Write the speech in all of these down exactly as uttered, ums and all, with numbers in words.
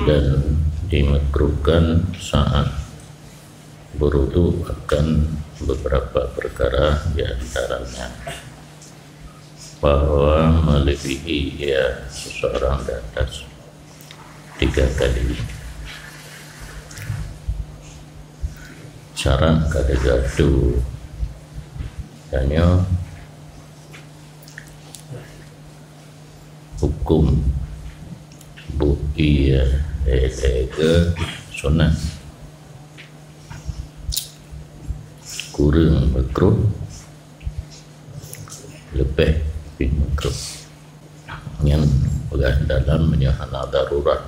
Dan dimakruhkan saat berwudu akan beberapa perkara, di antaranya bahwa melebihi ia seseorang di atas tiga kali. Syarat ka teuga tu, tanyoe huköm buet ié lhèe-lhèe geuh sunat, kureueng makruh, leubeh pih makruh. Nyan peugah dalam meunyoe hana darurah.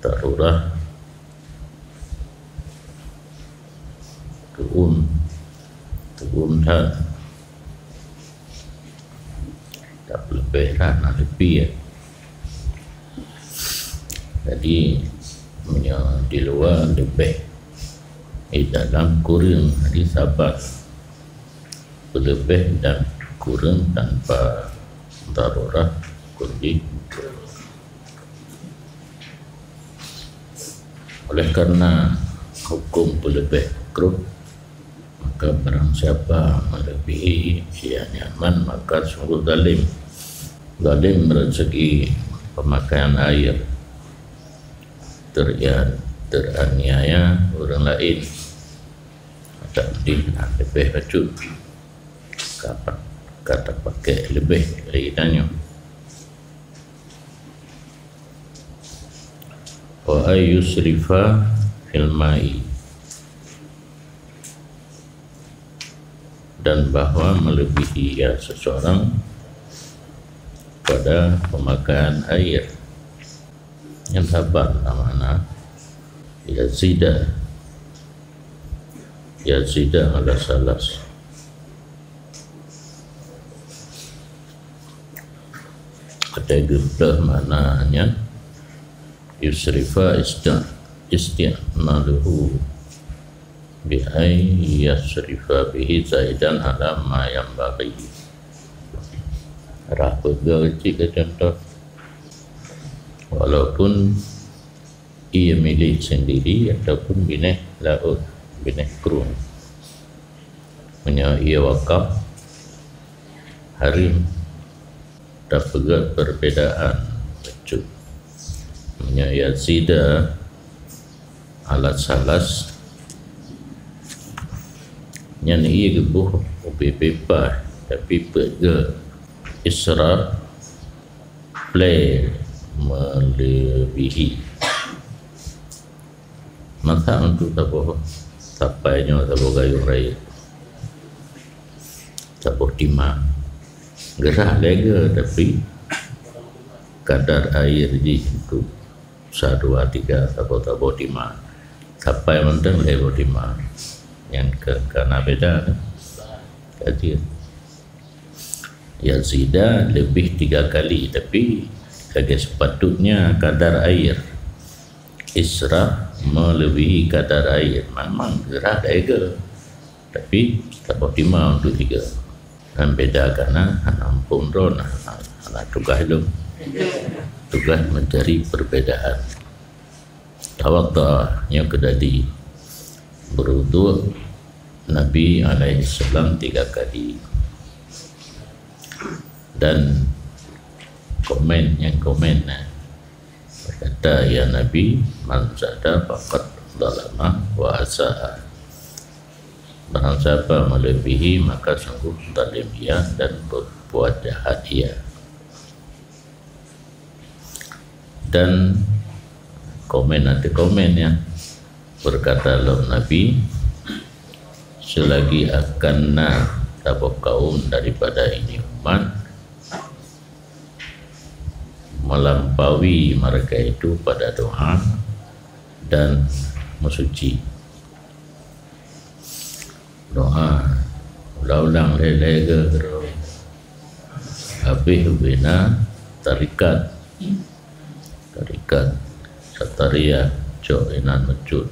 Darurah tu'um, tu'um that. Tapi leubeh that na leupie. Jadi meunyoe di luwa leubeh, di dalam kureueng, jadi saban peuleubeh dan kureueng tanpa darurah huköm jih. Oleh karena huköm peuleubeh makruh, maka barang siapa melebihi ia nyaman, maka sungguh zalim. Zalim dari segi pemakaian air, teria-, teraniaya ureuëng laén. Maka dih na leubeh bacut ka, ka tapakék leubeh dari tanyoe. Wa ay yusrifa fil ma'i, dan bahwa melebihi ia seseorang pada pemakaian air. Nyan saban na makna yazida, yazida ala salas. Watée geupeugah makna nyan, yusrifa isti-, isti'maluhu bi ay yasrifa bihi zaidan ala ma yanbaghi. Rhah peugah cit keu contoh, walaupun ié milék sendiri ataupun binéh laôt, binéh krueng. Meunyoe ié wakaf, hareuem tapeugét perbedaan bacut. Meunyoe yazida ala salas, nyan ié geuboh ubé-bé paih, tapi peuet gét israf, plé melebihi. Masa untuk saboh sapai nyoe, saboh gayueng rayeuk, saboh timang, geurhah lé gét, tapi kadar air jih untuk sa, dua, tiga, saboh-saboh timang. Sapai mantong lhèe boh timang. Nyan ka, ka na beda, kan? Ka jeuet. Yazida lebih tiga kali, tapi lagèe sepatutnya kadar air. Israf melebihi kadar air. Memang geurhah dua gét, tapi saboh timang untuk tiga. Dan beda karena hana muphom droe, hana, hana tugaih lôn. Tugaih mencari perbedaan. Tawadda, nyoe keudadi. Berwudhu Nabi alaihissalam tiga kali. Dan komen, nyang komen, eh, berkata, "Ya Nabi, man zada faqad zalama wa asaa." Barang siapa melebihi, maka sungguh zalim ia dan berbuat jahat ia. Dan komen ateueh komen, ya, berkata lom Nabi, selagi akan na saboh kaum daripada ini umat, melampaui mereka itu pada doa dan mensuci. Doa ulang-ulang lhèe-lhèe gét, habéh ubé na tarikat, tarikat Satariah, cok inan meucut,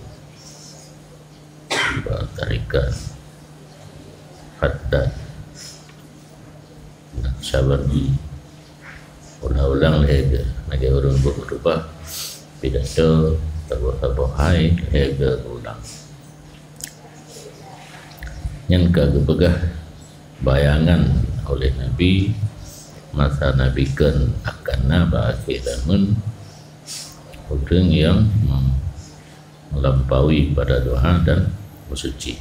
tarikat Haddad, Naqsyabandi. Ulang-ulang lhèe gét. Lagèe ureueng beuet khutbah, pidato, saboh-saboh hai lhèe geuulang. Nyan ka geupeugah bayangan oleh Nabi, masa Nabi kheun akan na bak akhé zaman ureueng nyang melampaui pada doa dan bersuci.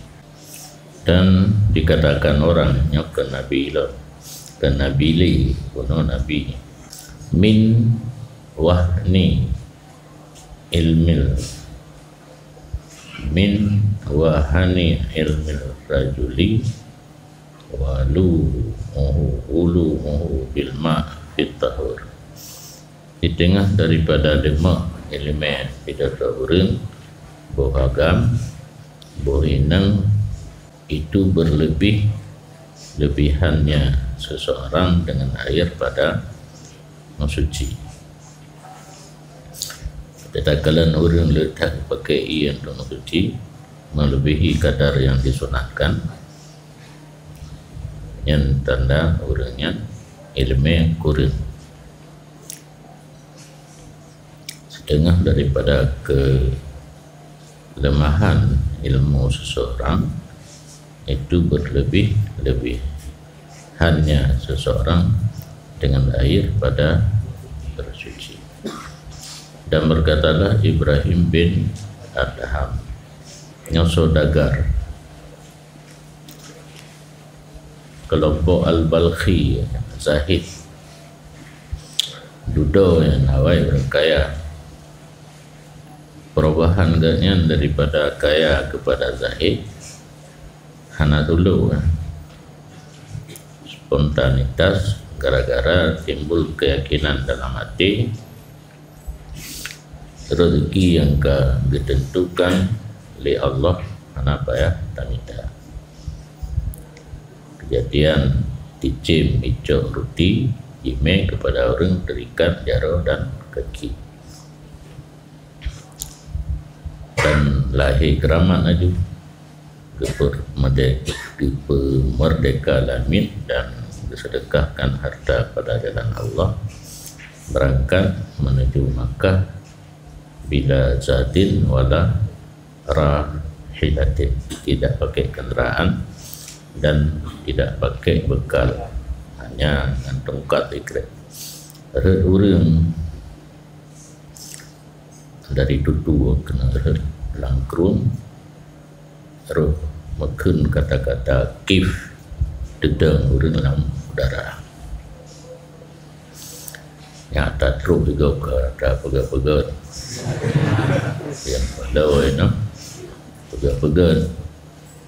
Dan dikatakan orang nyoe keu Nabi lom, keu Nabi lé, bunoe Nabi, min wahni ilmil, min wahani ilmil rajuli walu muhu, ulu muhu bil ma fit tahur. Di teungoh daripada leumeuk ileumèe pidato ureueng, boh agam, boh inong, itu berlebih lebihannya seseorang dengan air pada mensuci. Takalon ureueng le that pakè ié untuk mensuci melebihi kadar yang disunahkan, nyan tanda ureueng nyan ileumèe kureueng. Setengah daripada kelemahan ilmu seseorang itu berlebih-lebihannya seseorang dengan air pada bersuci. Dan berkatalah Ibrahim bin Adham, nyoe saudagar, kelompok Al-Balkhi, zahid, dudoe nyan awai ureueng kaya. Perubahan geuh nyan daripada kaya kepada zahid hana tulok, kan? Spontanitas gara-gara timbul keyakinan dalam hati, rezeki nyang ka geuteuntukan lé Allah hana payah tamita. Kejadian, cicém icok ruti, jimè keupada ureueng terikat jaroe dan kaki. Dan lahé keuramat laju, geupeumerdeka, geupeumerdeka lamiet dan geuseudeukahkan harta pada jalan Allah, beurangkat menuju Makkah bila zadin wala rahilatin, tidak pakai kenderaan dan tidak pakai bekal, hanya ngon tungkat sikrek. Rhot ureueng dari tutoe keuneuk rhot lam krueng, roh meukheun kata-kata kif, teudong ureueng lam udara. Nyan tatrok sigoe ka tapeugah-peugah. Nyang peulawai nyoe peugah-peugah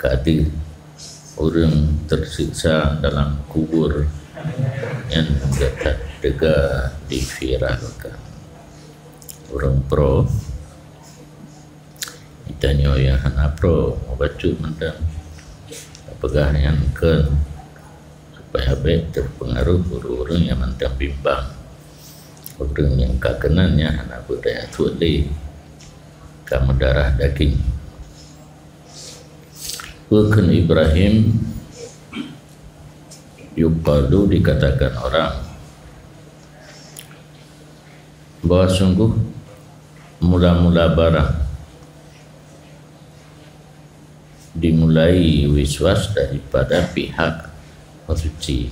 ka deuh ureueng tersiksa dalam kubur nyan gata teuga diviralkan. Ureueng pro, geutanyoe nyang hana pro, mubacut mantong. Peugah nyan kheun supaya bèk teupeungaruh ureueng-ureueng nyang mantong bimbang. Ureueng nyang ka keunan nyan hana beudaya tuet lé, ka meudarah daging. Peue kheun Ibrahim, yuqalu, dikatakan orang, bahwa sungguh mula-mula barang dimulai waswas daripada pihak pensuci.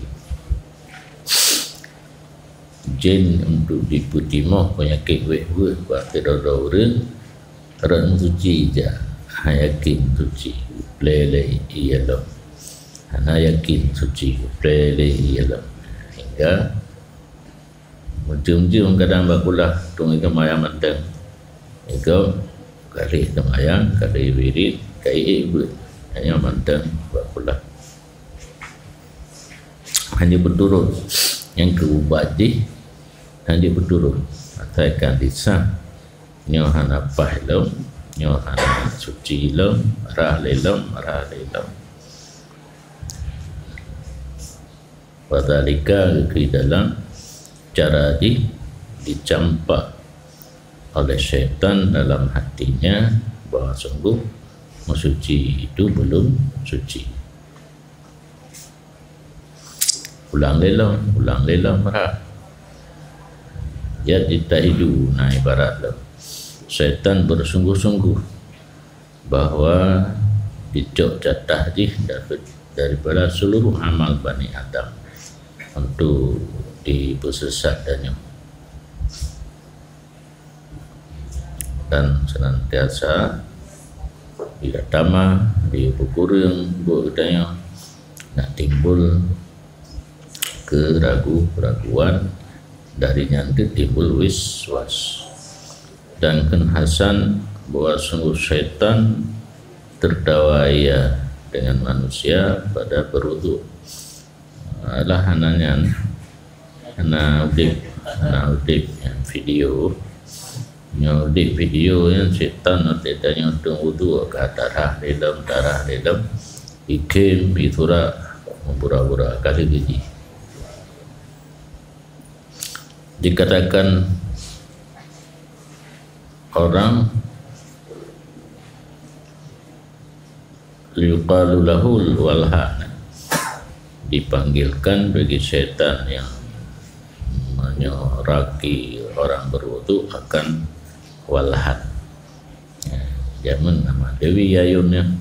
Jén untuk jipeutimoh peunyakét wéh-wéh bak keudroe-droe ureueng, rot meusuci jak, hana yakin suci, plé lé ié lom. Hana yakin suci, plé lé ié lom. Hingga meujeuem-jeuem kadang bak kulah, tueng ié geumayang mantong. Igoe, ka lheueh teumayang, ka lheueh wirit, ka ék beuet. Hanya mantong bak kulah. Hana jeuet beuturot. Nyang keu ubat jih, hana jeuet beuturot. Asai ka disah, nyoe hana paih lom, nyoe hana suci lom, rhah lé lom, rhah lé lom. Wadzalika, geukheun dalam cara jih dicampak oleh syaitan dalam hatinya bahwa sungguh meusuci itu belum suci. Ulang lé lom, ulang lé lom rhah. Yajtahidu, nah, ibarat lom. Setan bersungguh-sungguh bahwa dicok jatah jih dari-, daripada seluruh amal Bani Adam untuk dipeusesat tanyoe. Dan senantiasa ditamah, dikureueng buet geutanyoe, nak timbul keuragu-raguan, dari nyan teuk timbul wiswas. Dan kheun Hasan bahwa sungguh syaitan tertawa ia dengan manusia pada berwuduk. Alah, hana nyan, hana udeb, hana udeb nyan video. Nyoe udeb video nyan, syaitan watèe tanyoe teungoh wuduk ka tarah lé lom, tarah lé lom, ikhém, isurak, meubura-bura ka lheueh jih. Dikatakan orang, yuqalu lahul walhan, dipanggilkan bagi syaitan yang menyuraki orang berwuduk akan walhan. Ya, jameun nama Dewi Ayun nyan.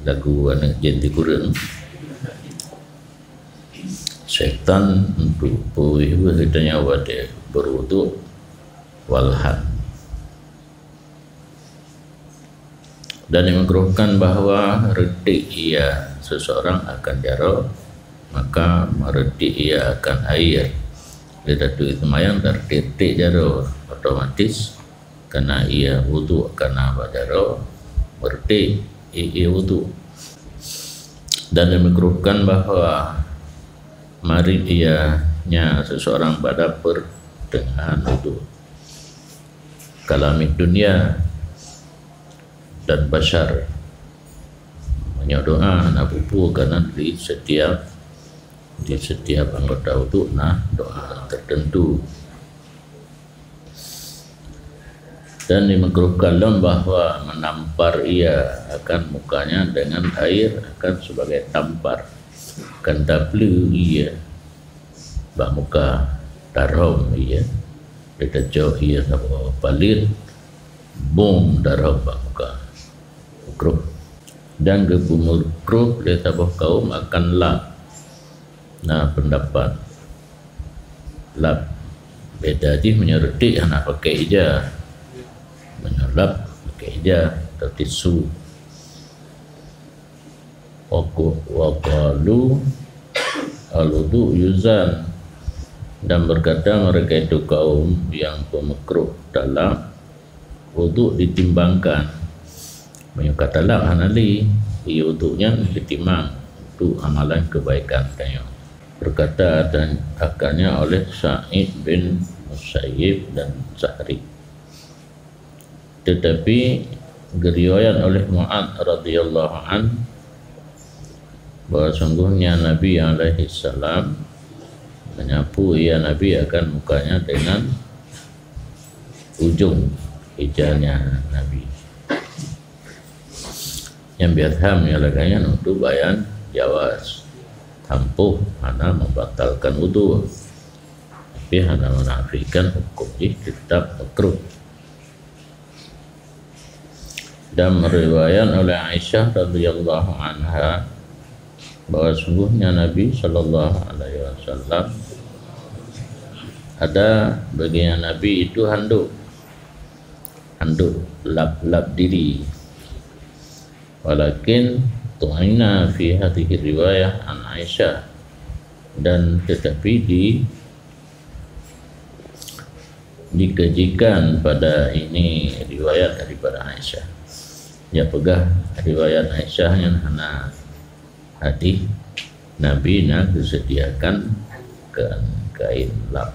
Lagu aneuk jén sikureueng. Syaitan untuk peuweuh-weuh geutanyoe watèe berwuduk walhan. Dan dimakruhkan bahwa reutek ia seseorang akan jaroe, maka meureutek ia akan air. Lé datu seumayang dan reutek-reutek jaroe, otomatis karena ia wuduk, karena bak jaroe meureutek, ia, ia wuduk. Dan dimakruhkan bahwa marit ianya seseorang pada pertengahan wuduk. Kalamid dunia dan basyar. Meunyoe doa hana peue-peue, karena di setiap, di setiap anggota wuduk na doa tertentu. Dan dimakruhkan lom bahwa menampar ia akan mukanya dengan air akan sebagai tampar. Kan tapleue ia bak muka, tarhom ia, lé tacok ia saboh paleuet, bom tarhom bak muka. Makruh. Dan geupeumakruh lé saboh kaum akan lap. Na peundapat lap beda jih, meunyoe reutek hana pakai ija. Meunyoe lap pakai ija atau tisu. Wa qu-, wa qalu al-wudu yuzan, dan berkata mereka itu kaum yang pemakruh talak, wuduk ditimbangkan. Meunyoe ka talak hana lé, ie wuduk nyan geutimang untuk amalan kebaikan tanyoe. Berkata akan-, akannya oleh Sa'id bin Musayyib dan Zuhri. Tetapi geuriwayat oleh Mu'adz radhiyallahu anh bahwa sungguhnya Nabi alaihi salam menyapu ia Nabi akan mukanya dengan ujung ijanya Nabi. Nyang biasa meunyoe lagèe nyan untuk bayan jawaz, tampôh hana membatalkan wudhu, tapi hana menafikan hukum jih, tetap makruh. Dan meriwayat oleh Aisyah radhiyallahu anha bahwa sungguhnya Nabi sallallahu alaihi wasallam ada baginya Nabi itu handuk, handuk lap-lap diri. Walakin tu'ina fi hadhihi riwayah an Aisyah, dan tetapi di dikejikan pada ini riwayat daripada Aisyah. Nyan peugah riwayat Aisyah nyan hana hadis Nabi na geusediakan kain, kain lap.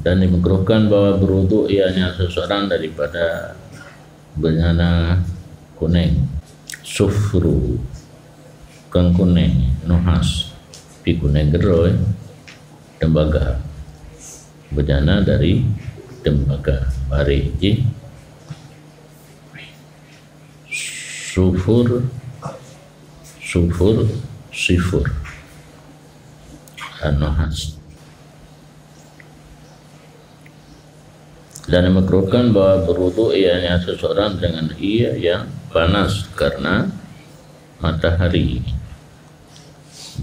Dan dimakruhkan bahwa berwudhu ianya seseorang daripada beujana kunéng, sufru, kon kunéng, nuhas, pi kunéng keudroe, tembaga. Beujana dari tembaga, bareh jih. Sufur, sufur, sifur. An-nuhas. Dan dimakruhkan bahwa berwuduk ianya seseorang dengan air yang panas karena matahari,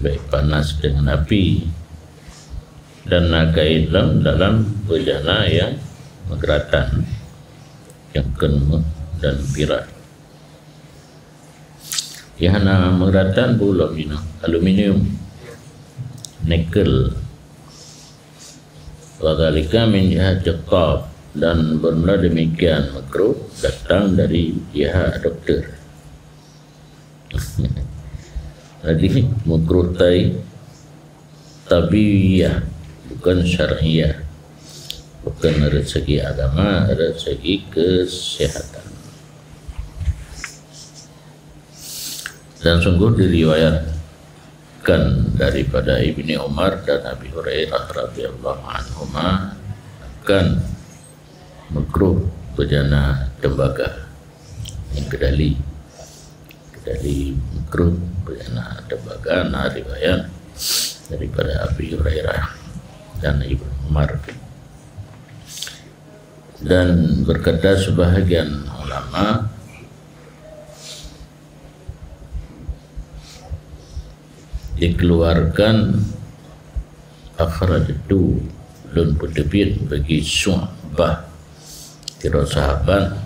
baik panas dengan api, dan na kait lom dalam bejana yang meugeuratan, nyang kheun méuh dan pirak. Nyang hana meugeuratan peue lom jinoe, aluminium, nikel. Wa dzalika min jihati thab, dan bermula demikian makruh datang dari pihak doktor. Jadi makruh tai tabiiyah, bukan syariah, bukan dari segi agama, dari segi kesehatan. Dan sungguh diriwayatkan daripada Ibni Umar dan Abi Hurairah radhiyallahu anhuma akan makruh bejana tembaga. Nyang keudali, keudali makruh bejana tembaga na riwayat daripada Abi Hurairah dan Ibnu Umar. Dan berkata sebahagian ulama, dikeluarkan, akhrajtu, lôn peuteubiet bagi Syu'bah, sidroe sahabat,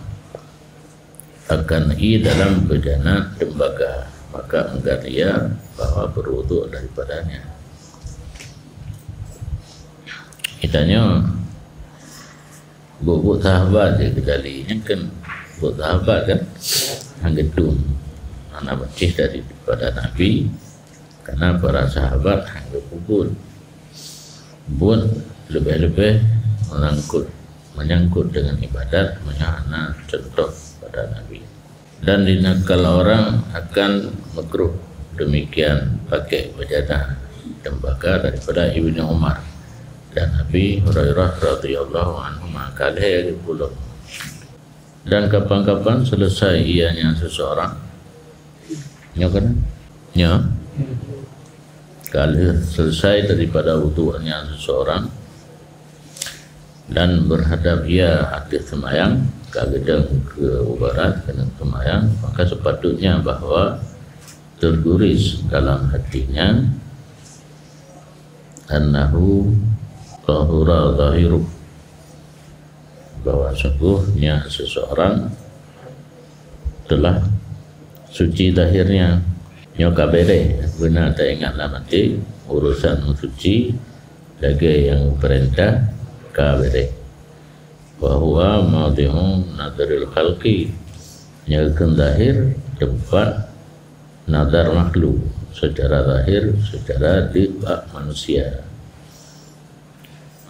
akan ié dalam bejana tembaga, maka enggan ia bahwa berwuduk daripadanya. Geutanyoe buet-buet sahabat je keudali, nyan kan buet sahabat kan, han geutum, hana beutih daripada Nabi, karena para sahabat han geupeubuet. Buet leubeh-leubeh menyangkut, menyangkut dengan ibadat, meunyo hana contoh pada Nabi. Dan dinakal orang akan makruh demikian pakai bejana tembaga daripada Ibnu Umar dan Abi Hurairah radhiyallahu anhuma, ka lhèe lagèe ulôn. Dan kapan-kapan selesai ianya seseorang, nyoe kan? Nyoe. Ka lheueh selesai daripada wuduknya seseorang dan berhadap ia ateueh seumayang, ka geudong keu barat keuneuk seumayang, maka sepatutnya bahwa tergurus dalam hatinya annahu tahura zahiruh, bahwa sungguhnya seseorang telah suci zahirnya. Nyoe ka beureh, beuna taingat lam até, urusan meusuci lagèe nyang peurintah ka beureh. Wa huwa maudhi'u nadharil khalqi, nyoe kheun zahir teumpat nazar makhluk secara zahir, secara di bak manusia.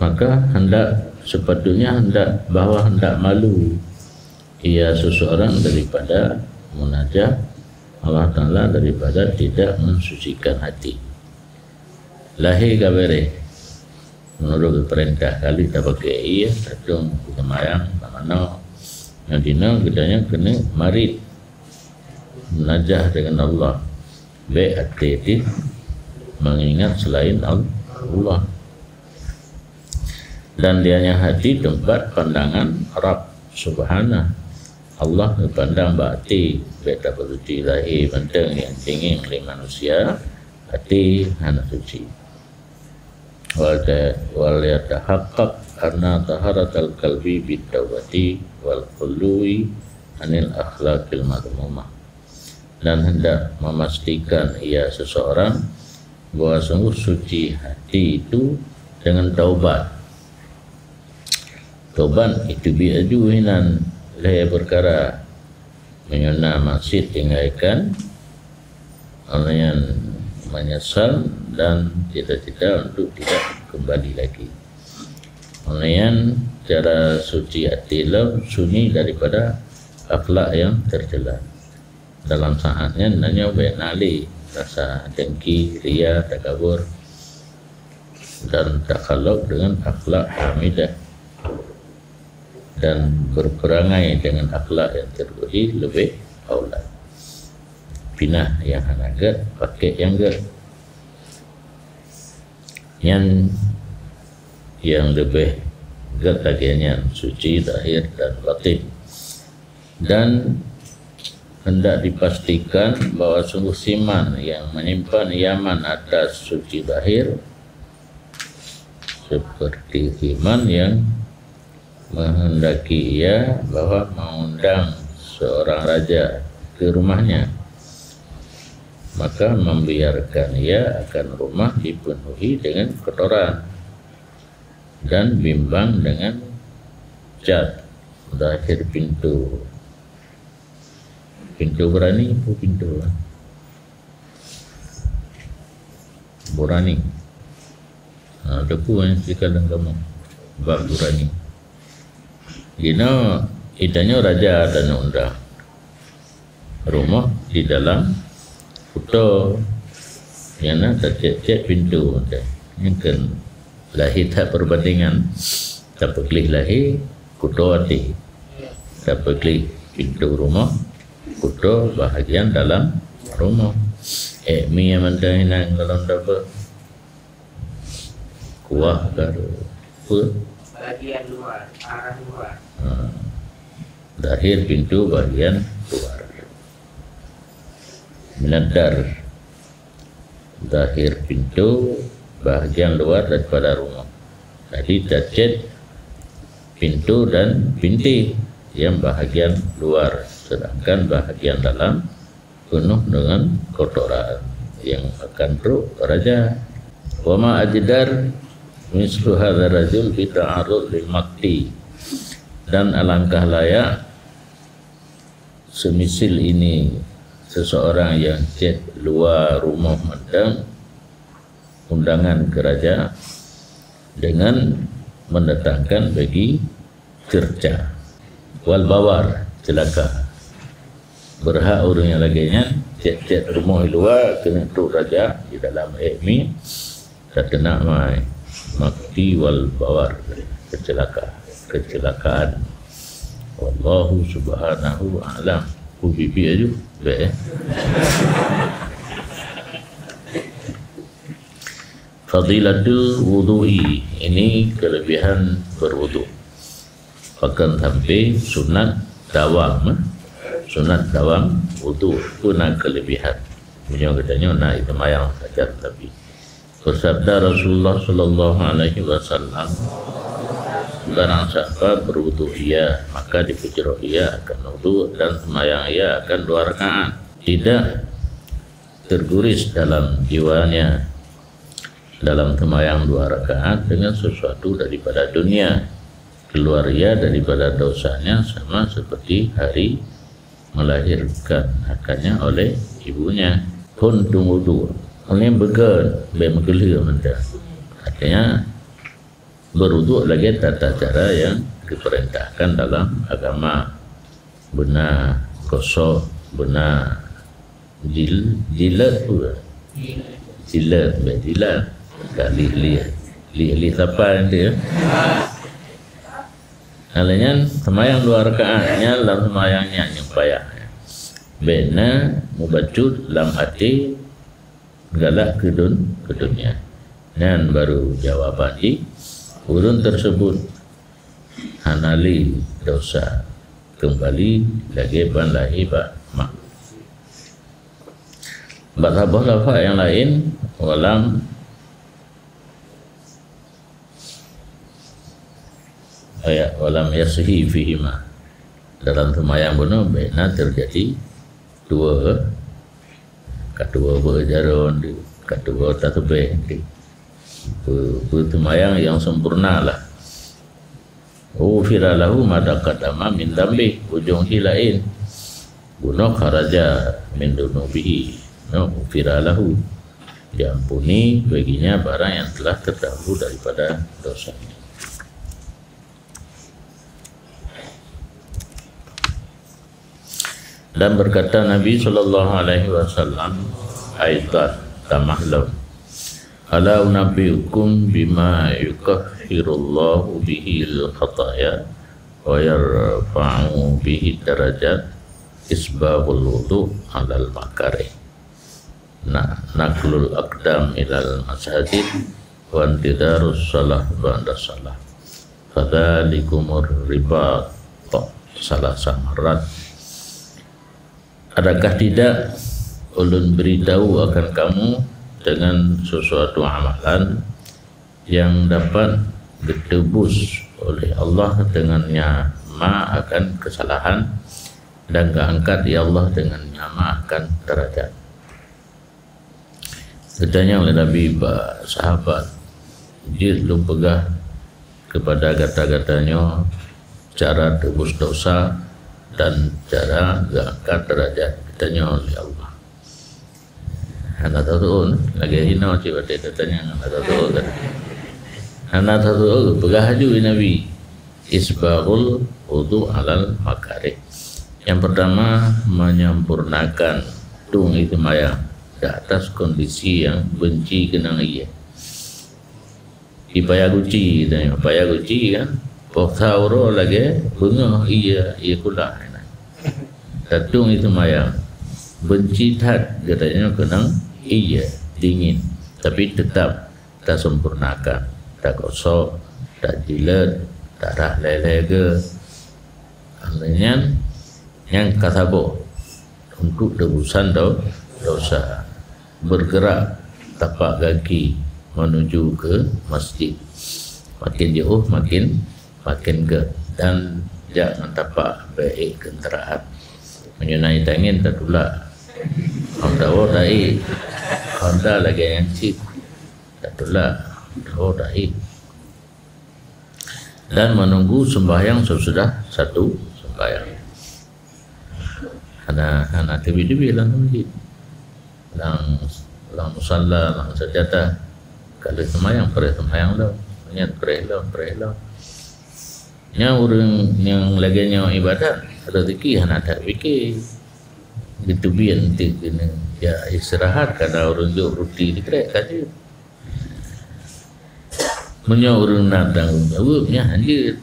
Maka hendak, sepatutnya hendak, bahwa hendak malu ia seseorang daripada munajat Allah Taala, daripada tidak mensucikan hati. Lahé ka beureh, menurut peurintah, kali tapakèk ié, tatung seumayang, tamanoe. Nyang dinoe geutanyoe keuneuk marit, munajat dengan Allah. Bèk até jih mengingat selain Allah. Dan dianya hati tempat pandangan Rabb Subhanahu. Allah geupandang bak até, bèk tapeusuci lahé mantong nyang tinggi lé manusia, até hana suci. Wal ta-, wal yatahaqqaq anna taharatal qalbi bit taubati wal khului anil akhlaqil madhmumah. Dan hendak memastikan ia seseorang bahwa sungguh suci hati itu dengan taubat. Taubat itu bi aju hinan lhèe peukara. Meunyoe na maksiat tinggai kan, awak nyan menyesal dan cita-cita untuk tidak kembali lagi. Awak nyan cara suci hati lom sunyi daripada akhlak yang tercela. Dalam saat nyan, na nyoe bèk na lé rasa dengki, ria, takabur, dan takhaluk dengan akhlak hamidah, dan berperangai dengan akhlak yang terpuji lebih aula. Pinah nyang hana gèt, pakèk nyang gèt. Nyan nyang leubeh Gét lagée nyan suci zahir dan batin. Dan hendak dipastikan bahwa sungguh siman yang menyimpan yaman atas suci zahir, seperti siman yang menghendaki ia bahwa mengundang seorang raja ke rumahnya, maka membiarkan ia akan rumah dipenuhi dengan kotoran dan bimbang dengan cat zahir pintu. Pintu berani apa pintu burani? Ha, teupeu yang sikalon kamoe bak burani. Jinoe, itanyoe raja dan undang rumoh di dalam kuto, nyang na tacet-cet pintu. Nyang kan lahé that perbandingan, tapeugleh lahé kuto até, tapeugleh pintu rumoh kuto bahagian dalam rumoh. Eh, mi nyang mantong hinan golom dapur. Kuah garu. Apa? Bagian luar, arah luar. Ha. Zahir pintu bahagian luar. Minad dar. Zahir pintu bahagian luar daripada rumah. Jadi, tacet pintu dan binti yang bahagian luar, sedangkan bahagian dalam penuh dengan kotoran yang akan trok raja. Wa ma ajdar mislu hadzal rajul fi ta'arrud lil maqti. Dan alangkah layak semisil ini seseorang yang cét luwa rumoh mantong undangan keu raja dengan mendatangkan bagi cerca. Wal bawar, ceulaka. Beurhak ureuëng nyang lagée nyan, cét-cét rumoh luwa keuneuk trok raja di dalam ék mi, tateunak mai, maqti wal bawar, keuceulaka, keuceulakaan. Wallahu subhanahu a'lam. Ku bibi aju, bek, eh. Fadilatul wudu'i, ini kelebihan berwudu. Pakon sampai sunat dawam, eh? Sunat dawam wudu pun na kelebihan. Meunyoe geutanyoe na seumayang sajan Nabi. Bersabda Rasulullah sallallahu alaihi wasallam, "Barang siapa berwudu ia, maka dipeujroh ia akan wudu dan seumayang ia akan dua rakaat." Tidak terguris dalam jiwanya dalam seumayang dua rakaat dengan sesuatu daripada dunia. Keluar ia daripada dosanya sama seperti hari melahirkan akannya oleh ibunya. Phôn tueng wudu. Uleh beugét, bèk meukeulheueh mantong. Artinya, berwudu lagèe tata cara yang diperintahkan dalam agama. Beuna gosok, beuna jil-, jilat pun. Jilat, bèk jilat. Ka lih-lih, lih-lih sapai nanti, ya. Alèh nyan, seumayang dua rakaat nyan lam seumayang nyan nyang payah. Bèk na mubacut lam até galak keu dun-, keu dunia. Nyan baru jawaban jih, ureueng tersebut hana lé dosa, keumbali lagèe ban lahé bak ma. Bak saboh lafaz nyang laén, walam Ayat walam yashihi fihima. Dalam seumayang bunoe bèk na teujadi dua, ka dua beuh jaroe, ka dua tasbih. Be-, beuseumayang nyang sempurna lah. Ghufira lahu ma taqaddama min dzambi. Ujong jih laén. Bunoe kharaja min dzunubihi. Nyoe ghufira lahu. Diampuni baginya barang yang telah terdahulu daripada dosanya. Dan berkata Nabi sallallahu alaihi wasallam, aidan, tamah lom, "Ala unabbiukum bima yukahhirullahu bihil khataya wa yarfa'u bihi darajat, isbabul wudu alal makarih." Nah, naqlul aqdam ilal masajid wa intidharus shalah ba'da shalah. Fadzalikumur ribat. Salah samarat. Adakah tidak Ulôn beritahu akan kamu dengan sesuatu amalan yang dapat ditebus oleh Allah dengannya ma akan kesalahan dan geangkat ya Allah dengannya ma akan derajat. Geutanyong lé Nabi bak sahabat, "Jeuet lôn peugah kepada gata-gata nyoe cara tebus dosa dan cara geuangkat derajat geutanyoe lé Allah?" Hana tateu'on, lagée hinoe cit watée tatanyong hana tateu'on kan. Hana tateu'on, peugah laju lé Nabi, "Isbaghul wudu' alal makarih." Yang pertama, menyempurnakan tueng ie seumayang di atas kondisi yang benci keunong ie. Di paya guci, tanya paya guci kan. Poh sa uroe lagée beungoh ie, ie kulah. Tatueng ie seumayang. Benci that geutanyoe keunong ie dingin. Tapi tetap tasempurnakan, tagosok, tajileuet, tarah lhée-lhée geuh. Nyan, nyan ka saboh untuk tebusan do-, dosa. Bergerak tapak kaki menuju ke masjid. Makin jauh, makin, makin gét. Dan jak ngon tapak bék ék keunterahan. Meunyoe na ie tangieng tatulak. Honda woe taék. Honda lagée nyan cit. Tatulak. Honda woe taék. Dan menunggu sembahyang sesudah satu sembahyang. Hana, hana teubi-teubi lam masjid. Lam, lam musalla, lam sajadah. Ka lheueh seumayang, preh seumayang lom. Nyan preh lom, preh lom. Nyan ureuëng nyang lagée nyoe ibadat, rezeki hana that pike. Geuteubiet teuk keuneuk jak istirahat, kadang ureuëng jok ruti dikrek ka jeuet. Meunyoe ureuëng na tanggong jaweueb, nyan hanjeuet.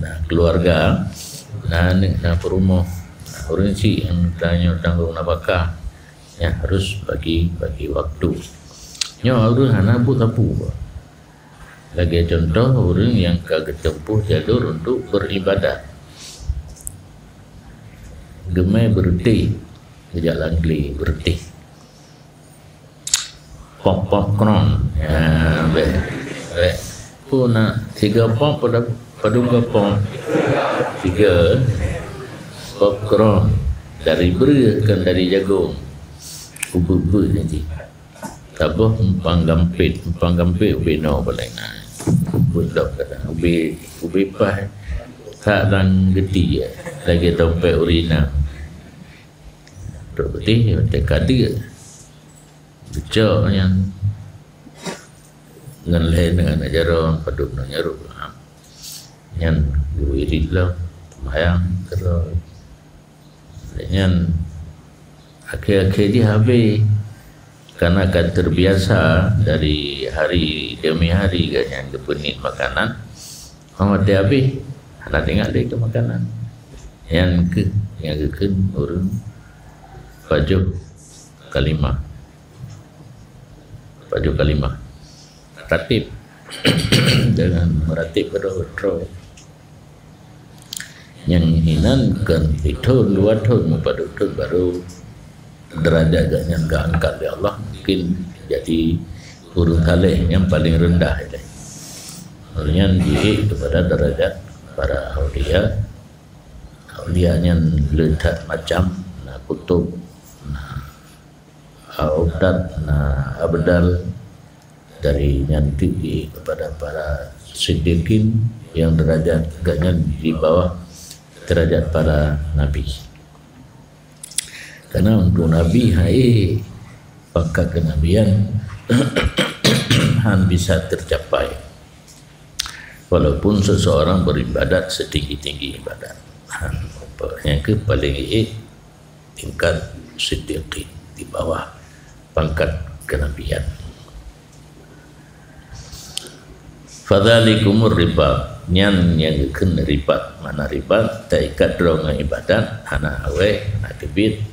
Na keuluwarga, na aneuëk, na peurumoh, na ureuëng chik nyang tanyoe tanggong nafakah, nyan harus bagi-bagi waktu. Nyoe ureuëng hana buet sapeue. Lagée cuntoh ureuëng nyang ka geuteumpuh jalur untuk beuribadat. Geumé beureutéh, geujak lam glé beureutéh. Pop, pop kron. Ya, bék. Bék. Peue na siga pop pada, padum ka pop? Siga. Pop kron. Dari breueh, kon dari jagong. Ubeuet-beuet nyan jih. Saboh umpang gampét, umpang gampét ubé noe paleng na. Ubé lom kadang, ubé, ubé paih. That lam geuti, lagée dompet ureuëng inong. Trok geuti, watée ka deuk. Geucok nyan ngon lhée ngon aneuk jaroe padub ngon nyarôk. Nyan geuwirit lom, seumayang keudroe. Nyan akhé-akhé jih habéh. Karena ka terbiasa dari hari demi hari gobnyan geupeunik makanan, watée habéh hana teuingat lé keu makanan. Nyan kheueh nyang geukheun ureuëng pajoh kalimah. Pajoh kalimah. Ratib. Dengan meratib keudroe-keudroe. Nyang hinan kon sithon, dua thon, meupadub thon baru derajat gobnyan geuangkat lé Allah, mungkin jadi ureuëng saleh nyang paleng reundah ilée. Nyan jih kepada derajat para aulia. Aulia nyan le that macam, na kutub, na autad, na abdal, dari nyan teuk jih kepada para siddiqin nyang derajat gobnyan di bawah derajat para nabi. Karena untuk nabi hai pangkat kenabian han bisa tercapai. Walaupun seseorang beribadat setinggi-tinggi ibadat. Ha, nyang kheueh paleng ék tingkat siddiqin di bawah pangkat kenabian. Fadzalikumur ribat, nyan nyang geukheun ribat. Makna ribat, taikat droe ngon ibadat, hana awai, hana teubiet,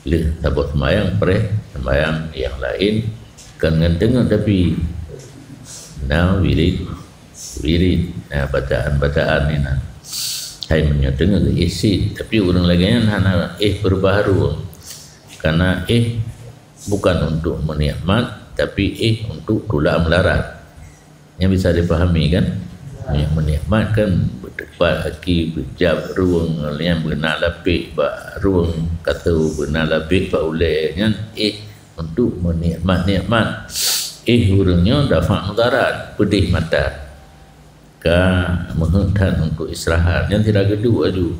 lheueh saboh seumayang preh seumayang nyang laén, kon ngon teungeut tapi na wirit Wirid, nah, bacaan-bacaan ni nah. Hai meunyoe teungoh geuéh sit, tapi ureuëng lagée nyan hana éh peurubah rueng. Karena éh bukan untuk menikmat, tapi éh untuk tulak meularat. Nyang bisa dipahami kan? Nyang menikmat kan beuteupat aki, beujab rueng, nyang beuna lapék bak rueng, ka teuh beuna lapék bak ulée nyan éh untuk menikmat-nikmat. Éh ureuëng nyoe dafa mudarat, peudeh mata. Ka meuheuet that untuk istirahat. Nyan sira geuduek aju.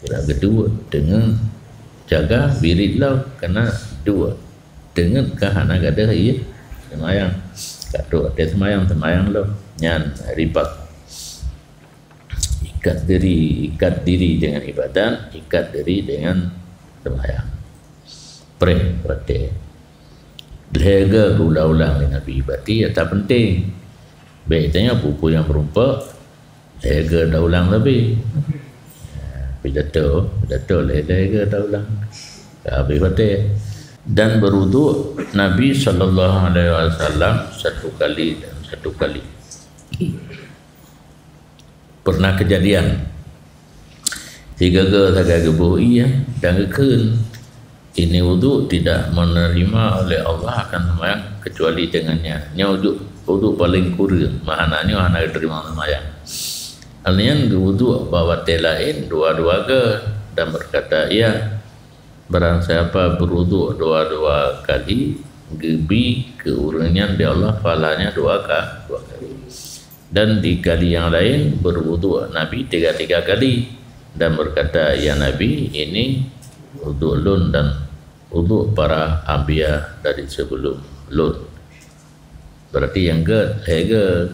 Sira geuduek teungoh jaga wirid lom, keunan duek. Teungoh ka hana gadôh ie seumayang. Ka trok watée seumayang, seumayang lom. Nyan ribat. Ikat diri, ikat diri dengan ibadat, ikat diri dengan seumayang. Preh watée. Lhée geuh geuulang-ulang lé Nabi, berarti nyata penting. Bék tanyoe peue-peue nyang meurumpok, lhée geuh taulang sabe. Pidato, pidato lhée-lhée geuh taulang. Ka habéh watée. Dan berwuduk Nabi sallallahu alaihi wasallam satu kali dan satu kali. Pernah kejadian, sigoe-goe sagai geuboh ié dan geukheun, "Ini wudhu tidak menerima oleh Allah akan sembahyang kecuali dengannya." Nyoe wudhu, wudhu paling kureueng, makna nyoe hana geuteurima sembahyang. Alnyan geuwudhu bak watée laén dua-dua goe dan berkata, "Iya, barang siapa berwudhu dua-dua kali, geubi keu ureuëng nyan di Allah pahalanya dua ka-, dua kali." Dan di kali yang lain berwudhu Nabi tiga-tiga kali dan berkata, "Ya Nabi, ini wudhu lôn dan wudhu para anbiya dari sebelum lôn." Berarti nyang gét lhée geuh.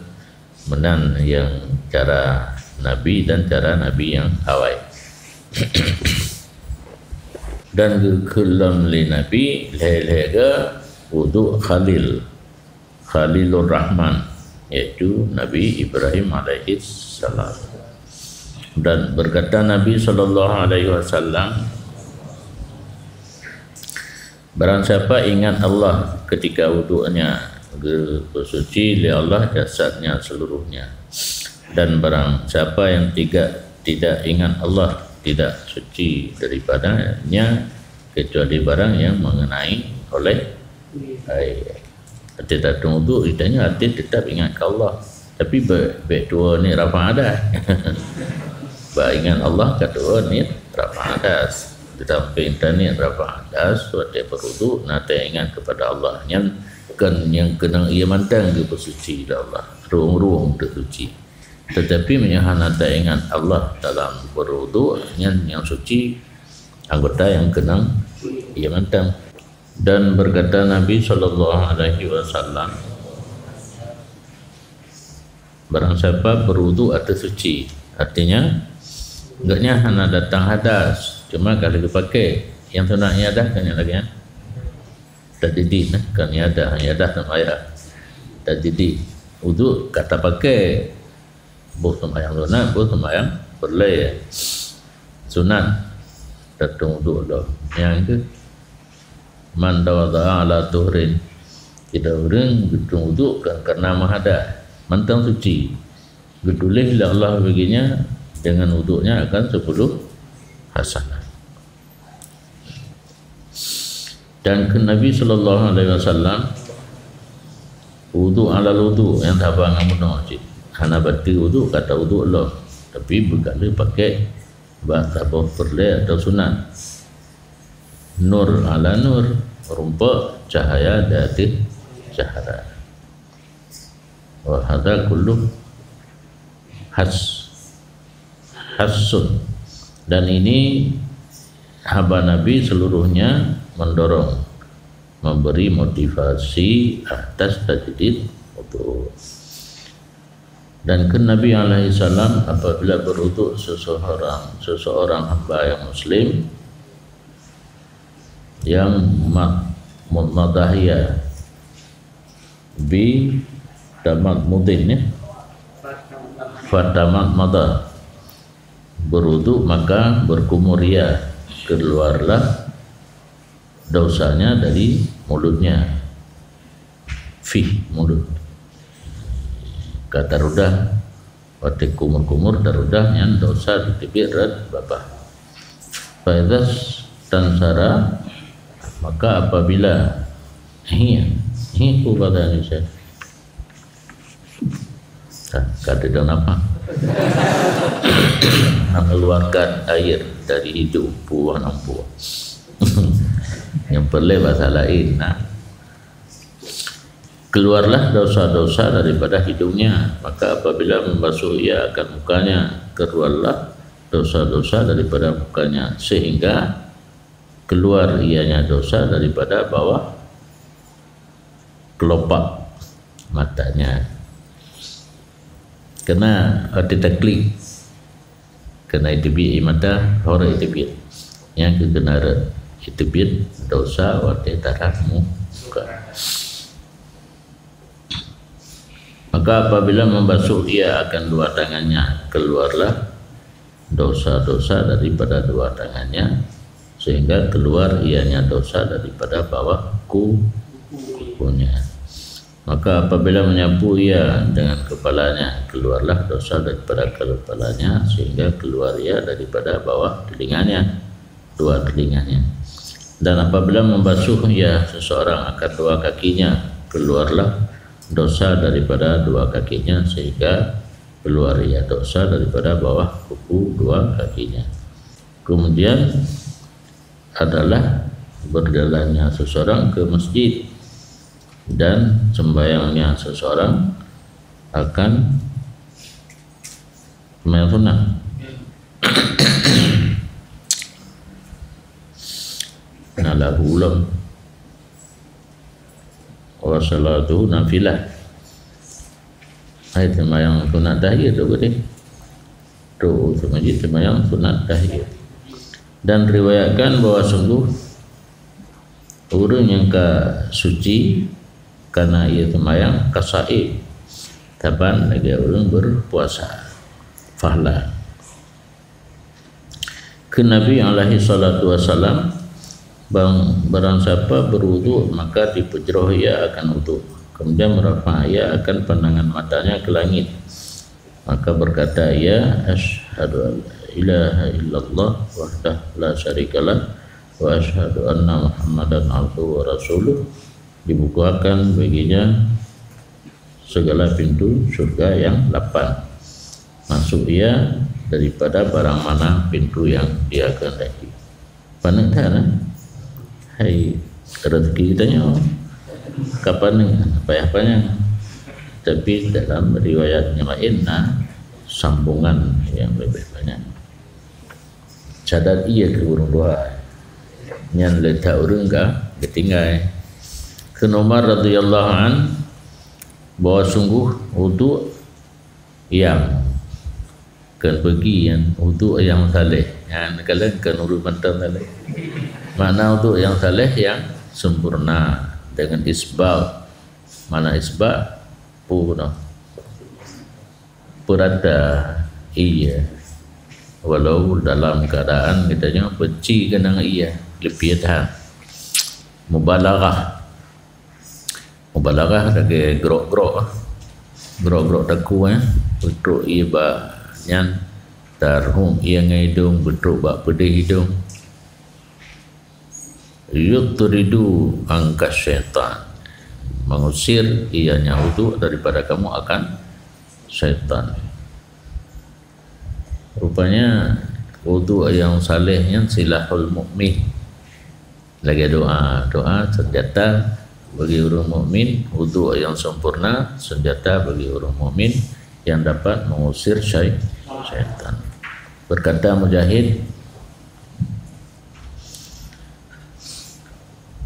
Meunan nyang cara Nabi dan cara Nabi nyang awai. Dan geukheun lom lé Nabi lhée-lhée geuh wudhu Khalil, Khalilur Rahman, yaitu Nabi Ibrahim alaihissalam. Dan berkata Nabi sallallahu alaihi wasallam, "Barang siapa ingat Allah ketika wuduknya, geupeusuci lé Allah jasadnya seluruhnya. Dan barang siapa yang tiga, tidak ingat Allah, tidak suci daripadanya kecuali barang yang mengenai oleh air." Até tateueng uduk, ditanya até tetap ingat keu Allah. Tapi be-, bék tuwoe niet rafa' hadas. Bah ingat Allah ka tuwoe niet rafa' hadas. Tetapi intat niet rafa' hadas, watée beuruduk, na taingat kepada Allah. Nyan kon nyang keunong ié mantong geupeusuci lé Allah. Rueng-rueng teusuci. Tetapi meunyoe hana taingat Allah dalam beuruduk, nyan nyang suci anggota nyang keunong ié mantong. Dan berkata Nabi sallallahu alaihi wasallam, "Barang siapa berudu ateueh suci," artinya, gobnyan hana datang hadas, cuma ka lheueh geupaké. Nyang sunat iadah kan nyang lagée nyan. Tajdid, kan iadah, iadah sama ya. Tajdid. Udu ka tapaké. Boh seumayang sunat, boh seumayang peureulée. Sunat tateueng uduk lom. Nyang keu, "Man tawadda'a 'ala tuhrin." Sidroe ureuëng geuteueng uduk kan karena meuhadas, mantong suci. Geutuléh lé Allah bagi nyan, dengan uduknya akan sepuluh hasanah. Dan keu Nabi sallallahu alaihi wasallam, uduk alal uduk nyang saba ngon bunoe cit. Hana bateue uduk, ka tauduk lom, tapi beugaleh paké bak saboh peureulée atau sunat. Nur ala nur, rumpok cahaya di ateueh cahaya. Wa hadza kullu has-, hassun. Dan ini haba Nabi seluruhnya mendorong, memberi motivasi atas tajdid wudu. Dan keu Nabi alaihissalam, apabila berudu seseorang, seseorang hamba yang muslim, yang ma-, mumadahiyah, bi tamadmudin, ya. Fatamadmada. Berudu maka berkumur ia, keluarlah dosanya dari mulutnya. Fih, mulut. Ka tarudah, watée kumur-kumur tarudah nyan dosa jiteubiet rot babah. Fa idza stansara, maka apabila hi, hi ku bahasa Indonesia. Ka, ka tidak nampak. Mengeluarkan air dari hidung, puah nampu. Yang perlu bahasa lain, nah. Keluarlah dosa-dosa daripada hidungnya, maka apabila membasuh ia akan mukanya, keluarlah dosa-dosa daripada mukanya, sehingga keluar ianya dosa daripada bawah kelopak matanya. Kena hati taklik. Kena iteubiet ie mata, horeuh iteubiet. Nyang keu keunaran iteubiet dosa watée tarhah muka. Maka apabila membasuh ia akan dua tangannya, keluarlah dosa-dosa daripada dua tangannya, sehingga keluar ianya dosa daripada bawah ku-, kukunya. Maka apabila menyapu ia dengan kepalanya, keluarlah dosa daripada kepalanya, sehingga keluar ia daripada bawah telinganya, dua telinganya. Dan apabila membasuh ia seseorang akan dua kakinya, keluarlah dosa daripada dua kakinya, sehingga keluar ia dosa daripada bawah kuku dua kakinya. Kemudian adalah berjalannya seseorang ke masjid dan sembahyangnya seseorang akan sembahyang sunat. Nah, lahu ulun. Wa salatu nafilah. Hai sembahyang sunat tahiyat tu gede. Tu masjid sembahyang sunat tahiyat. Dan riwayatkan bahwa sungguh ureuëng nyang ka suci karena ia sembahyang ka saim, saban lagée ureuëng berpuasa. Fahla. Keu Nabi alaihi salatu wasalam, bang-, barang siapa berwuduk, maka dipeujroh ia akan wuduk. Kemudian merafa ia akan pandangan matanya ke langit. Maka berkata ia, "Asyhadu an la ilaha illallah wahdahu la syarikalah, wa asyhadu anna Muhammadan abduhu wa rasuluh." Dibukakan baginya segala pintu syurga yang lapan. Masuk ia daripada barang mana pintu yang dia kehendaki. Paneuk that, eh? Hai, rezeki geutanyoe. Ka paneuk, payah panyang. Tapi dalam riwayat nyang laén na sambungan nyang leubeh banyak. Cadat ie keu ureuëng dua. Nyan le that ureuëng ka geutinggai. Kheun Umar radhiyallahu an, bahwa sungguh uduk nyang kon beugi nyan uduk nyang saleh. Nyan kalon kon ureuëng mantong saleh. Makna uduk nyang saleh nyang sempurna dengan isbagh. Makna isbagh, peue noh? Peurata ie, walau dalam keadaan geutanyoe beuci keunong ie, leupie that. Mubalaghah. Mubalaghah lagée grok-grok. Grok-grok takue, eh. Beutrok ie bak nyan, tarhom ie ngon idong, beutrok bak peudeh idong. Yutridu anka syaitan. Mengusir ianya uduk daripada kamu akan syaitan. Rupanya, uduk nyang saleh nyan silahul mukmin. Lagée doa, doa senjata bagi ureuëng mukmin, uduk nyang sempurna senjata bagi ureuëng mukmin yang dapat mengusir syai-, syaitan. Berkata Mujahid,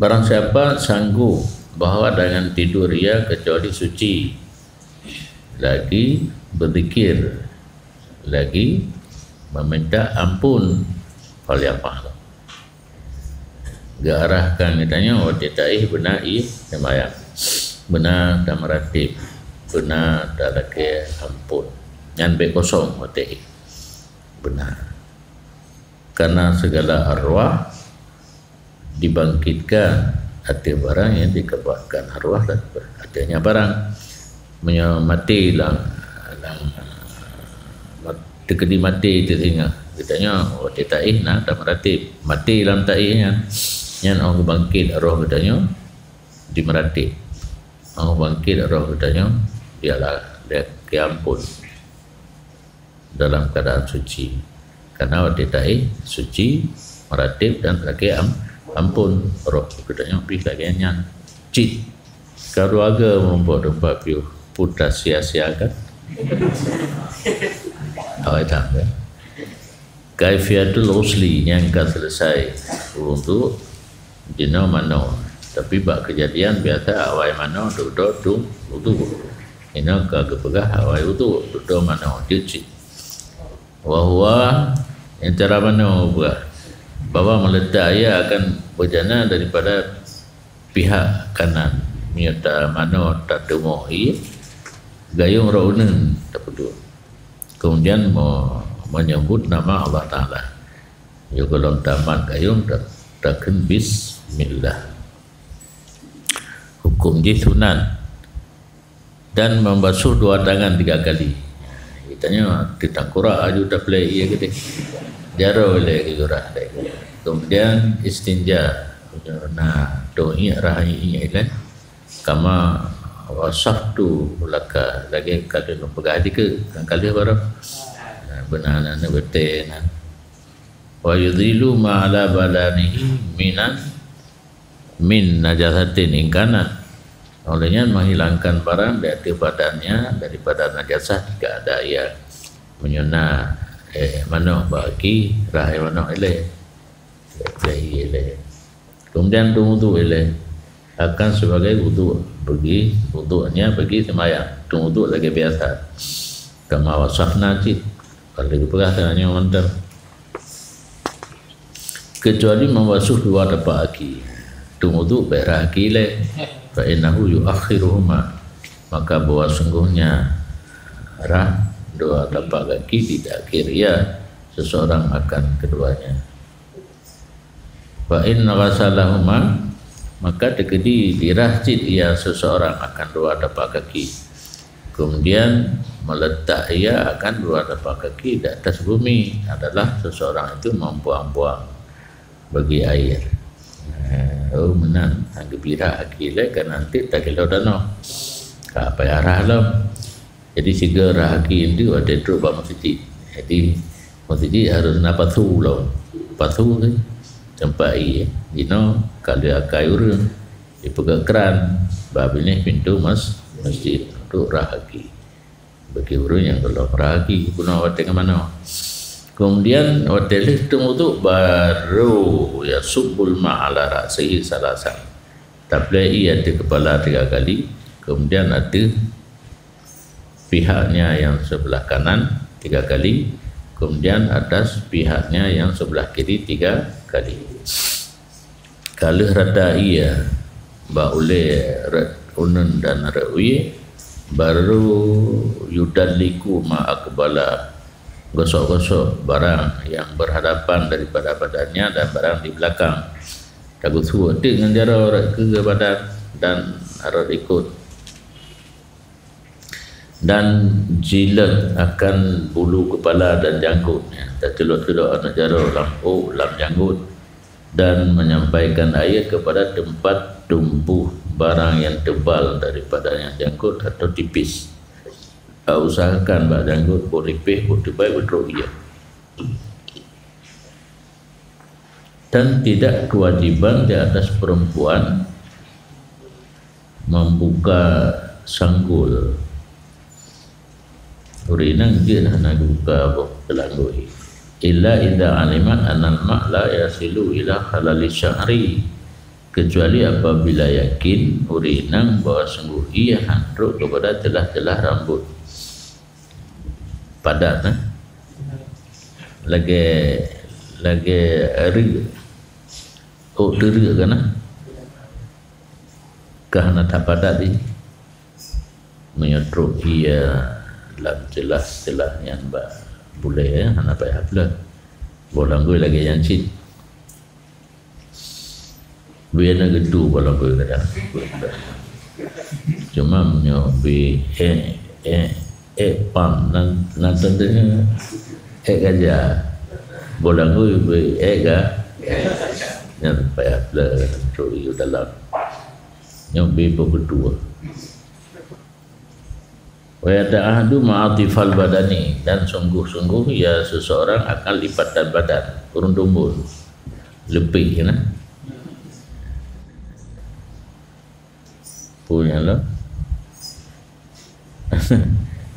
barang siapa sanggup bahwa dengan tidur ia kecuali suci, lagi berzikir, lagi meminta ampun, falyaf'al. Geuarahkan geutanyoe watée taéh beuna ie sembahyang, beuna tameuratéb, beuna talakée ampon. Nyan bék kosong watée éh. Beuna. Karena segala arwah dibangkitkan ateueh barang nyang dikeumbangkan arwah dan ateueh nyan barang. Meunyoe maté lam Teukeudi maté teuh singoh. Geutanyoe watée taéh na tameuratib. Maté lam taéh nyan, nyan óh geubangkét roh geutanyoe di meuratib. Óh geubangkét roh geutanyoe di alam, di alam ampôn dalam keuadaan suci. Karena watée taéh suci, meuratib dan lakée am-, ampôn. Roh geutanyoe pih lagée nyan cit. Keluarga mumpok teumpat piôh putra sia-siakan. Awai tam, kan? Kaifiatul ghusli nyang ka selesai untuk jinoe manoe. Tapi bak keujadian biasa awai manoe dudoe tueng udhu. Inoe ka geupeugah awai udhu, dudoe manoe jeuet cit. Wa huwa, nyang cara manoe peugah bahwa meuletak ia akan beujana daripada pihak kanan. Meunyoe ta manoe tateumoh ié, gayông rot uneun tapeuduek. Kemudian me-, menyebut nama Allah Taala. Yôh gohlom tamat gayông ta-, takheun bismillah. Huköm jih sunat. Dan membasuh dua tangan tiga kali. Geutanyoe teuh tangkurak aju taplé ié keudeh. Jaroe ilée keu surah deh. Kemudian istinja. Na tueng iék, rhah iék ilée. Kama wasaftu laka, lagée ka lôn peugah dikeue, nyang ka lheueh baroe. Nah, beuna na neubeutée nan. Wa yuzilu ma ala badanihi minan, min najasatin in kanat. Oleh nyan, menghilangkan barang di ateueh badannya daripada najasah jika ada ia. Meunyoe na, eh, manoe bak gaki, rhah manoe ilée. Ilée, ilée. Kemudian tueng udhu ilée akan sebagai udhu bagi, udhunya bagi sembahyang. Tueng udhu lagée biasa. Kama wasafna cit. Kalau dipeugah tanyoe mantong. Kecuali membasuh dua tapak kaki. Tueng udhu bak rhah kaki ilée. Fa innahu yuakhiruhuma. Maka bahwa sungguhnya rhah dua tapak kaki diakhir ia seseorang akan keduanya. Fa in ghasalahuma, maka teukeudi dirhah cit ia seseorang akan dua tapak kaki. Kemudian meletak ia akan dua tapak kaki di atas bumi adalah seseorang itu membuang-buang bagi air. Eh, oh, meunan, hana geubirhah kaki lé, ka nanti tageulok danoe. Ka payah rhah lom. Jadi, sigoe rhah kaki eunteuk watée trok bak meuseujid. Jadi, meuseujid harôh na pasu lom. Pasu tu teumpat ié, jinoe ka lheueh akai ureuëng, jipeugét kran bak binéh pintoe mas-, meuseujid untuk rhah kaki. Bagi ureuëng nyang gohlom rhah kaki, bunoe watée ngon manoe. Kemudian, watée lheueh tueng udhu, baru yasubbul ma'a ala ra'sihi salasan. Taplé ié ateueh keupala tiga kali, kemudian ateueh pihaknya yang sebelah kanan tiga kali, kemudian atas pihaknya yang sebelah kiri tiga kali. Ka lheueh rata ié bak ulée rot uneun dan rot wie, baru yudalliku ma aqbala, gosok-gosok barang yang berhadapan daripada badannya dan barang di belakang. Tagusue teuk ngon jaroe rot keu badan dan rot ikot. Dan jilat akan bulu kepala dan janggut, ya. Tateulok-teulok aneuk jaroe lam ôk, lam janggut, dan menyampaikan air kepada tempat tumbuh barang yang tebal daripada yang janggut atau tipis. Usahakan bak janggut boh lipéh, boh teubai, boh trok ié. Dan tidak kewajiban di atas perempuan membuka sanggul. Ureuëng inong jeuet hana geubuka boh keulanggui. Illa idza alimat annal ma' la yasilu ila khalali sya'ri. Kecuali apabila yakin ureuëng inong bahwa sungguh ié han trok kepada teulah-teulah rambut. Padat, eh? Lagée, lagée reuk. Ôk teureuek kan, eh? Ka hana that padat jih. Meunyoe trok ié lam teulah-teulah nyan bak bulée, eh, hana payah peuleueh. Boh langgui lagée nyan cit. Bie na geudu boh langgui kadang. Cuma meunyoe bie, eh, eh, Ék pam nan, nan teuntèe ék gajah. Boh lagu ék ga-, nyan payah pleueng trok u dalam. Nyoe bèk beutôi. Wa yata'ahadu ma'atifal badani, dan sungguh-sungguh ia seseorang akan lipatan badan, ureueng tumbon. Leupie, nah. Peue nyang lom?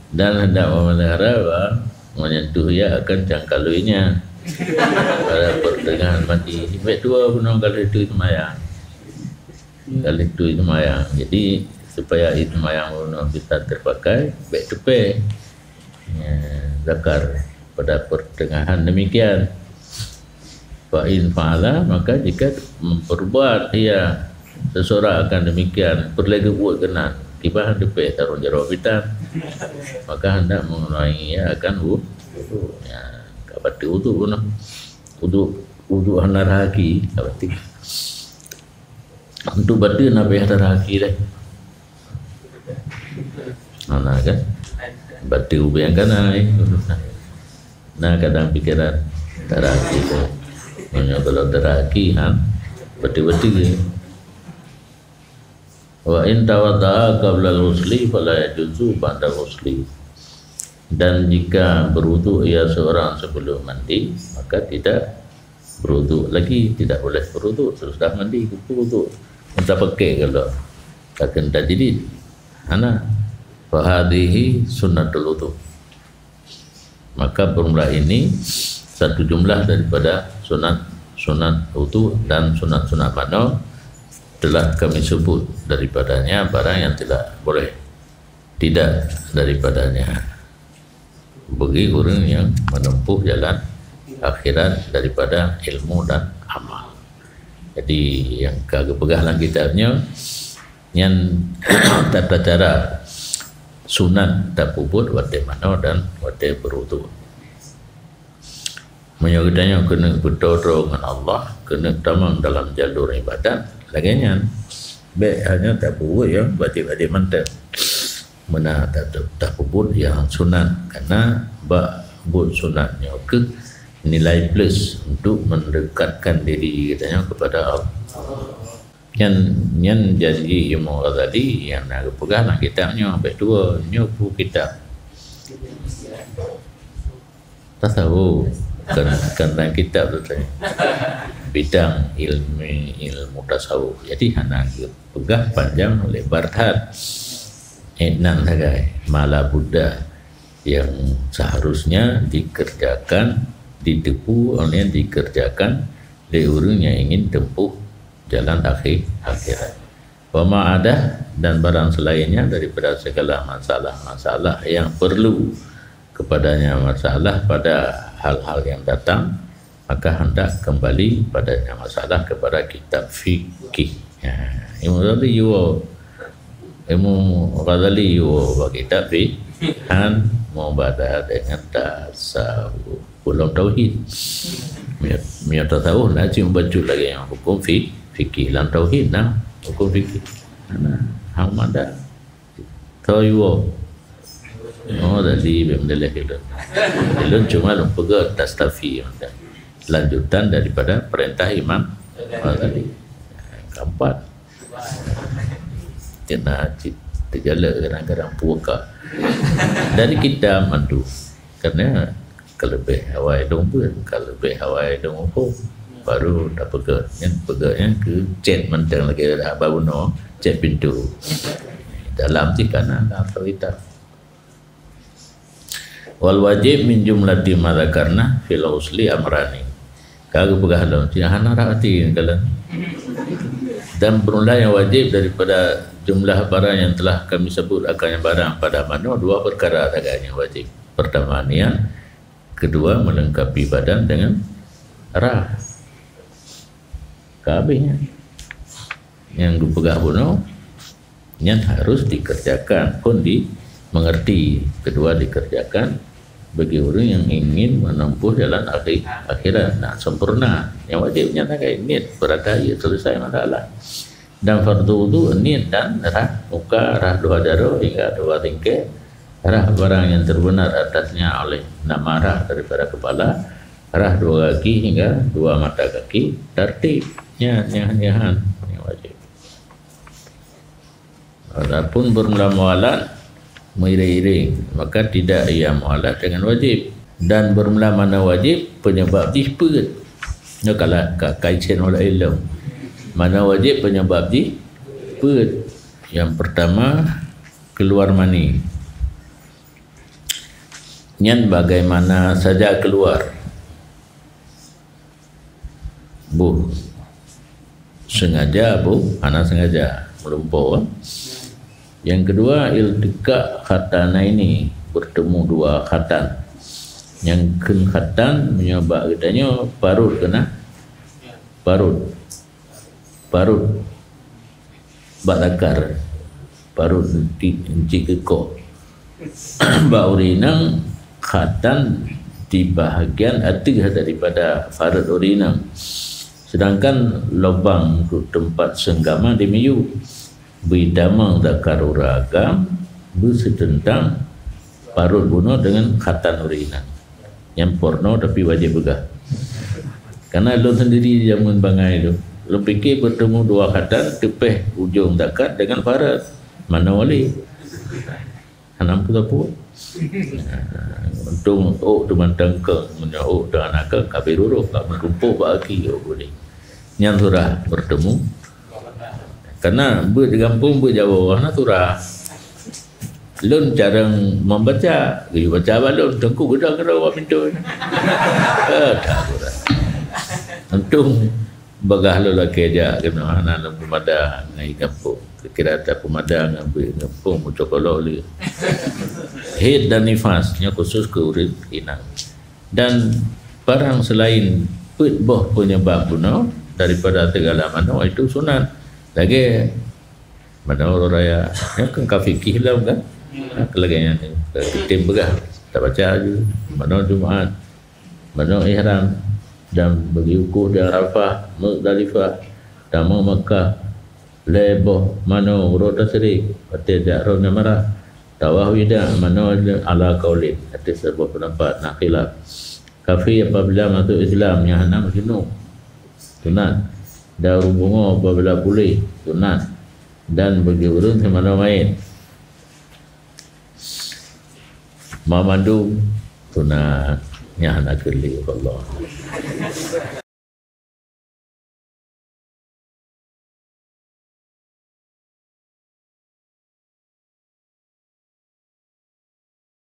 Dan hendak memelihara ba menyentuh ia akan cangkaloe nyan pada pertengahan mandi. Bèk tuwo bunoe ka lheueh teuh seumayang. Ka lheueh teuh seumayang. Jadi, supaya seumayang bunoe bisa terpakai, bèk teupèe, ya, zakar pada pertengahan demikian. Fa in fa'ala, maka jika memperbuat ia seseorang akan demikian, peureulèe geubuet keunan, kiban teupèe tarông jaroe bitan, maka hendak mengulangi ia akan wu-, wudu. Ya, ka bateue wudu bunoe. Wudu, wudu hana rhaki, ka bateue. Untuk bateue na payah tarhaki deh. Hana kan? Bateue ubé nyang kana, eh. Nah, kadang pikiran tarhaki deh. Meunyoe kalau tarhaki, ha, bateue-bateue. Wa in tawadda'a qabla al-ghusli fala yajuzu ba'da al-ghusli. Dan jika berwuduk ia seorang sebelum mandi, maka tidak berwuduk lagi, tidak boleh berwuduk sesudah mandi, keupeue wuduk. Meusapeue kalau takheun tajdid. Hana. Fa hadhihi sunnatul wudu. Maka bermula ini satu jumlah daripada sunat-sunat wudu dan sunat-sunat manoe telah kami sebut daripadanya barang yang tidak boleh, tidak daripadanya. Bagi ureueng nyang menempuh jalan akhirat daripada ilmu dan amal. Jadi, nyang ka geupeugah lam kitab nyoe, nyan tata cara sunat tapeubuet watèe manoe dan watèe berwuduk. Meunyoe geutanyoe keuneuk beutôi-toi ngon Allah, keuneuk tamong dalam jalur ibadat, lagèe nyan, bèk hanya tapeubuet nyang wajéb-wajéb mantong. Meunan ta-, ta-, tapeubuet nyang sunat, karena bak buet sunat nyoe keuh nilai plus untuk mendekatkan diri geutanyoe kepada Allah. Nyan, nyan janji Imam Ghazali nyang na geupeugah lam kitab nyoe, bèk tuwo, nyoe peue kitab. Tasawuf. Kan, kan lam kitab tu tadi. Bidang ilmu, ilmu tasawuf. Jadi, hana geupeugah panjang lebar that. Eh, nan sagai. Mala Buddha yang seharusnya dikerjakan, diteupeu, artinya dikerjakan lé ureueng nyang ingin tempuh jalan akhé-, akhirat. Wa ma ada, dan barang selainnya daripada segala masalah-masalah yang perlu kepadanya masalah pada hal-hal yang datang, maka hendak kembali padanya masalah kepada kitab fikih. Ya, Imam Ghazali yue, Imam Ghazali yue bak kitab fikih, han mubada dengan tasawuf. Ulôn tauhid. Mia, mia tasawuf na cuma bacut lagèe nyang hukum fi-, fikih. Lam tauhid na hukum fikih. Nah, hang mada. Tau iwoe. Oh, tadi bèk meudaleh ulôn. Ulôn cuma lôn peugah tastafi mantong. Lanjutan daripada perintah Imam Ghazali. Keempat. Kena ci-, terjalak kadang-kadang puaka. Dari kita mandu. Karena keuleubeh awai lôn beuet, keuleubeh awai lôn huköm. Baru tapeugah. Nyan peugah nyan keu chat mantong lagèe dah babunoe, chat pintoe. Dalam cit kana lam cerita. Wal wajib min jumlati ma dzakarna fil ghusli amrani. Ka geupeugah lom, cit hana rhati kalon. Dan bermula yang wajib daripada jumlah barang yang telah kami sebut akan barang pada manoe dua perkara sagai nyang wajib. Pertama niat, kedua melengkapi badan dengan rah. Ka habéh nyan. Nyang geupeugah bunoe, nyan harus dikerjakan, kon dimengerti. Kedua, dikerjakan bagi ureueng nyang ingin menempuh jalan akhi-, akhirat. Nah, sempurna. Nyang wajéb nyan sagai niat, beurata, ya, selesai masalah. Dan fardu wudu, niat dan rah muka, rah dua jaroe hingga dua tingkée, Rhah barang nyang teubeuna atasnya oleh nama rhah daripada kepala, rhah dua kaki hingga dua mata kaki, tartib. Nyan, nyan, nyan, nyan wajib. Adapun bermula mualat meiring-iring, maka tidak ia mualat dengan wajib. Dan bermula manoe wajib penyebab jih peuet. Nyoe kala-, ka-, kaicén oleh ilmu. Manoe wajib penyebab jih peuet. Yang pertama, keluar mani. Nyan bagaimana saja keluar. Boh sengaja, boh hana sengaja, meulumpoe. Yang kedua, iltiqa khatanaini, bertemu dua khatan. Nyang kheun khatan, meunyoe bak geutanyoe parot keunan, parot, parot bak zakar, parot cit, cit keukoh. Bak ureueng inong, khatan di bahagian ateueh daripada parot ureueng inong. Sedangkan lubang untuk tempat senggama di miyueb. Beuidamong zakar ureueng agam, beuseuteuntang parot bunoe deungon khatan ureueng inong. Nyan porno tapi wajéb peugah. Karena lôn sendiri jameun bangai lôn, lôn pike bertemu dua khatan, teupeh ujong zakar deungon parot. Manoe lé. Hana peue-peue. Untông ôk teuma tangkeng, meunyoe ôk teuh hana keu, ka beurôh, ka meutumpôk bak gaki ôk geuh. Nyan surah bertemu. Karena beuet di gampông, beuet Jawoe, hana surah. Lôn carông membaca, geuyue baca bak lôn, teungku geuda keudroe bak pintoe. Eh, tak surah. Untông Bagah lôn lakée jak keunoe hana lôn peumada ngon ié gampông. Kira tapeumada ngon beuet gampông meucokolok lé. Haid dan nifas nyoe khusus keu ureueng inong. Dan barang selain peuet boh peunyeubab bunoe daripada segala manoe itu sunat. Lagée manoe uroe raya, nyoe kan ka fikih lom kan? Ha, lagée nyan, tem peugah, tabaca ju, manoe Jumaat, manoe ihram dan bagi wukuf di Arafah, Muzdalifah, tamong Makkah, lhée boh manoe uroe tasyrik, watée jak rot nyang marah, tawaf wida, manoe ala qaulin, ateueh saboh peundapat na khilaf. Kafir apabila masuk Islam nyang hana meujunub, sunat. Dan ureueng pungo apabila puléh, sunat. Dan bagi ureueng simanoe manyét. Mamandum sunat nyang hana keu lé, wallah.